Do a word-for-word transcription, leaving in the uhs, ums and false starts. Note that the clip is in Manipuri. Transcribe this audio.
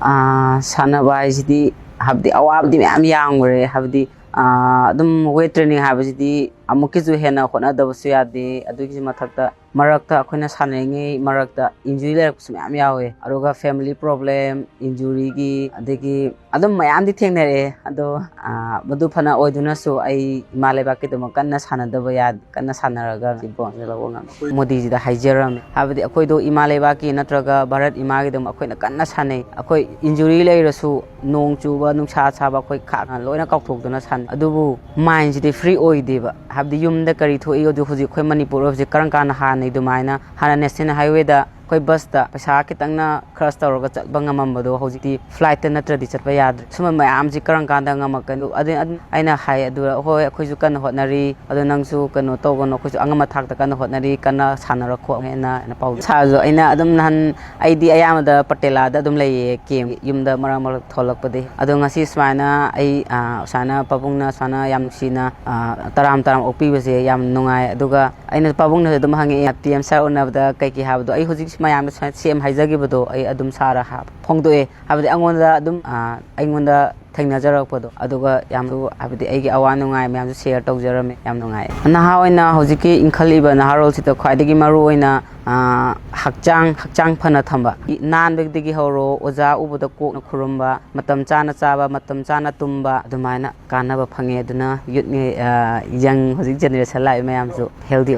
ꯑꯥ, ꯁꯥꯟꯅꯕ ꯍꯥꯏꯁꯤꯗꯤ, ꯍꯥꯏꯕꯗꯤ, ꯑꯋꯥꯕꯗꯤ ꯃꯌꯥꯝ ꯌꯥꯝꯈ꯭ꯔꯦ꯫ ꯍꯥꯏꯕꯗꯤ, ꯑꯥ, ꯑꯗꯨꯝ weight training ꯍꯥꯏꯕꯁꯤꯗꯤ ꯑꯃꯨꯛꯀꯤꯁꯨ ꯍꯦꯟꯅ ꯍꯣꯠꯅꯗꯕꯁꯨ ꯌꯥꯗꯦ꯫ ꯑꯗꯨꯒꯤ ꯃꯊꯛꯇ, ꯃꯔꯛꯇ ꯑꯩꯈꯣꯏꯅ ꯁꯥꯟꯅꯔꯤꯉꯩ ꯃꯔꯛꯇ injury ꯂꯩꯔꯛꯄꯁꯨ ꯃꯌꯥꯝ ꯌꯥꯎꯋꯦ꯫ ꯑꯗꯨꯒ family problem, injuryꯒꯤ, ꯑꯗꯒꯤ ꯑꯗꯨꯝ ꯃꯌꯥꯝꯗꯤ ꯊꯦꯡꯅꯔꯛꯑꯦ꯫ ꯑꯗꯣ, ꯑꯥ, ꯃꯗꯨ ꯐꯅ ꯑꯣꯏꯗꯨꯅꯁꯨ ꯑꯩ ꯏꯃꯥ ꯂꯩꯕꯥꯛꯀꯤꯗꯃꯛ ꯀꯟꯅ ꯁꯥꯟꯅꯗꯕ ꯌꯥꯗꯦ, ꯀꯟꯅ ꯁꯥꯟꯅꯔꯒ ꯁꯤ bronzeꯁꯦ ꯂꯧꯕ ꯉꯝꯃꯤ꯫ ꯃꯣꯗꯤꯖꯤꯗ ꯍꯥꯏꯖꯔꯝꯃꯤ꯫ ꯍꯥꯏꯕꯗꯤ ꯑꯩꯈꯣꯏꯗꯣ ꯏꯃꯥ ꯂꯩꯕꯥꯛꯀꯤ ꯅꯠꯇ꯭ꯔꯒ ꯚꯥꯔꯠ ꯏꯃꯥꯒꯤꯗꯃꯛ ꯑꯩꯈꯣꯏꯅ ꯀꯟꯅ ꯁꯥꯟꯅꯩ꯫ ꯑꯩꯈꯣꯏ injury ꯂꯩꯔꯁꯨ, ꯅꯣꯡ ꯆꯨꯕ, ꯅꯨꯡꯁꯥ ꯁꯥꯕ, ꯑꯩꯈꯣꯏ ꯈꯥꯛ ꯂꯣꯏꯅ ꯀꯥꯎꯊꯣꯛꯇꯨꯅ ꯁꯥꯟꯅꯩ꯫ ꯑꯗꯨꯕꯨ mindꯁꯤꯗꯤ free ꯑꯣꯏꯗꯦꯕ꯫ ꯍꯥꯏꯕꯗꯤ ꯌꯨꯝꯗ ꯀꯔꯤ ꯊꯣꯛꯏ, ꯑꯗꯨ ꯍꯧꯖꯤꯛ ꯑꯩꯈꯣꯏ ꯃꯅꯤꯄꯨꯔ ꯍꯧꯖꯤꯛ ꯀꯔꯝ ꯀꯥꯟꯗ ꯍꯥꯟꯅꯩ ꯑꯗꯨꯃꯥꯏꯅ? ꯍꯥꯟꯅ national highwayꯗ ꯑꯩꯈꯣꯏ busꯇ ꯄꯩꯁꯥ ꯈꯤꯇꯪꯅ ꯈꯔꯁ ꯇꯧꯔꯒ ꯆꯠꯄ ꯉꯝꯃꯝꯕꯗꯣ, ꯍꯧꯖꯤꯛꯇꯤ flightꯇ ꯅꯠꯇ꯭ꯔꯗꯤ ꯆꯠꯄ ꯌꯥꯗ꯭ꯔꯦ꯫ ꯁꯨꯝꯕ ꯃꯌꯥꯝꯁꯤ ꯀꯔꯝ ꯀꯥꯟꯗ ꯉꯝꯃꯛꯀꯅꯤ? ꯑꯗꯨ, ꯑꯗꯨ ꯑꯩꯅ ꯍꯥꯏ, ꯑꯗꯨ, "ꯍꯣꯏ, ꯑꯩꯈꯣꯏꯁꯨ ꯀꯟꯅ ꯍꯣꯠꯅꯔꯤ, ꯑꯗꯣ ꯅꯪꯁꯨ ꯀꯩꯅꯣ ꯇꯧꯒꯅꯨ, ꯑꯩꯈꯣꯏꯁꯨ ꯑꯉꯝꯕ ꯊꯥꯛꯇ ꯀꯟꯅ ꯍꯣꯠꯅꯔꯤ, ꯀꯟꯅ ꯁꯥꯟꯅꯔꯣ ꯈꯣꯠꯂꯣꯅ" ꯑꯩꯅ ꯄꯥꯎ꯫ ꯁꯥꯔꯁꯨ ꯑꯩꯅ ꯑꯗꯨꯝ ꯅꯍꯥꯟ, ꯑꯩꯗꯤ ꯑꯌꯥꯝꯕꯗ ꯄꯇꯦꯂꯥꯗ ꯑꯗꯨꯝ ꯂꯩꯌꯦ, camp, ꯌꯨꯝꯗ ꯃꯔꯛ ꯃꯔꯛ ꯊꯣꯛꯂꯛꯄꯗꯤ꯫ ꯑꯗꯣ ꯉꯁꯤ ꯁꯨꯃꯥꯏꯅ ꯑꯩ, ꯑꯥ, ꯁꯨꯃꯥꯏꯅ ꯄꯥꯕꯨꯡꯅ ꯁꯨꯃꯥꯏꯅ ꯌꯥꯝ ꯅꯨꯡꯁꯤꯅ, ꯑꯥ, ꯇꯔꯥꯝ ꯇꯔꯥꯝ ꯑꯣꯛꯄꯤꯕꯁꯦ ꯌꯥꯝ ꯅꯨꯡꯉꯥꯏ꯫ ꯑꯗꯨꯒ ꯑꯩꯅ ꯄꯥꯕꯨꯡꯅꯁꯨ ꯑꯗꯨꯝ ꯍꯪꯉꯛꯑꯦ, "PM sir ꯎꯅꯕꯗ ꯀꯩꯀꯩ ꯍꯥꯏꯕꯗꯣ?" ꯑꯩ ꯍꯧꯖꯤꯛ ꯃꯌꯥꯝꯗ ꯁꯨꯃꯥꯏꯅ CM ꯍꯥꯏꯖꯈꯤꯕꯗꯣ ꯑꯩ ꯑꯗꯨꯝ sirꯗ ꯍꯥ-, ꯐꯣꯡꯗꯣꯛꯑꯦ꯫ ꯍꯥꯏꯕꯗꯤ ꯑꯩꯉꯣꯟꯗ ꯑꯗꯨꯝ, ꯑꯥ, ꯑꯩꯉꯣꯟꯗ ꯊꯦꯡꯅꯖꯔꯛꯄꯗꯣ, ꯑꯗꯨꯒ ꯌꯥꯝꯁꯨ, ꯍꯥꯏꯕꯗꯤ ꯑꯩꯒꯤ ꯑꯋꯥ ꯅꯨꯡꯉꯥꯏ ꯃꯌꯥꯝꯁꯨ share ꯇꯧꯖꯔꯝꯃꯦ꯫ ꯌꯥꯝ ꯅꯨꯡꯉꯥꯏ꯫ ꯅꯍꯥ ꯑꯣꯏꯅ ꯍꯧꯖꯤꯛꯀꯤ ꯏꯟꯈꯠꯂꯛꯏꯕ ꯅꯍꯥꯔꯣꯜꯁꯤꯗ ꯈ꯭ꯋꯥꯏꯗꯒꯤ ꯃꯔꯨ ꯑꯣꯏꯅ, ꯑꯥ, ꯍꯛꯆꯥꯡ, ꯍꯛꯆꯥꯡ ꯐꯅ ꯊꯝꯕ꯫ ꯅꯥꯟꯕꯗꯒꯤ ꯍꯧꯔꯣ, ꯑꯣꯖꯥ ꯎꯕꯗ ꯀꯣꯛꯅ ꯈꯨꯔꯨꯝꯕ, ꯃꯇꯝ ꯆꯥꯅ ꯆꯥꯕ, ꯃꯇꯝ ꯆꯥꯅ ꯇꯨꯝꯕ, ꯑꯗꯨꯃꯥꯏꯅ ꯀꯥꯟꯅꯕ ꯐꯪꯉꯦ꯫ ꯑꯗꯨꯅ youth ꯉꯩ-, ꯑꯥ, young ꯍꯧꯖꯤꯛ generation ꯂꯥꯛꯏꯕ ꯃꯌꯥꯝꯁꯨ healthy ꯑꯣꯏꯅ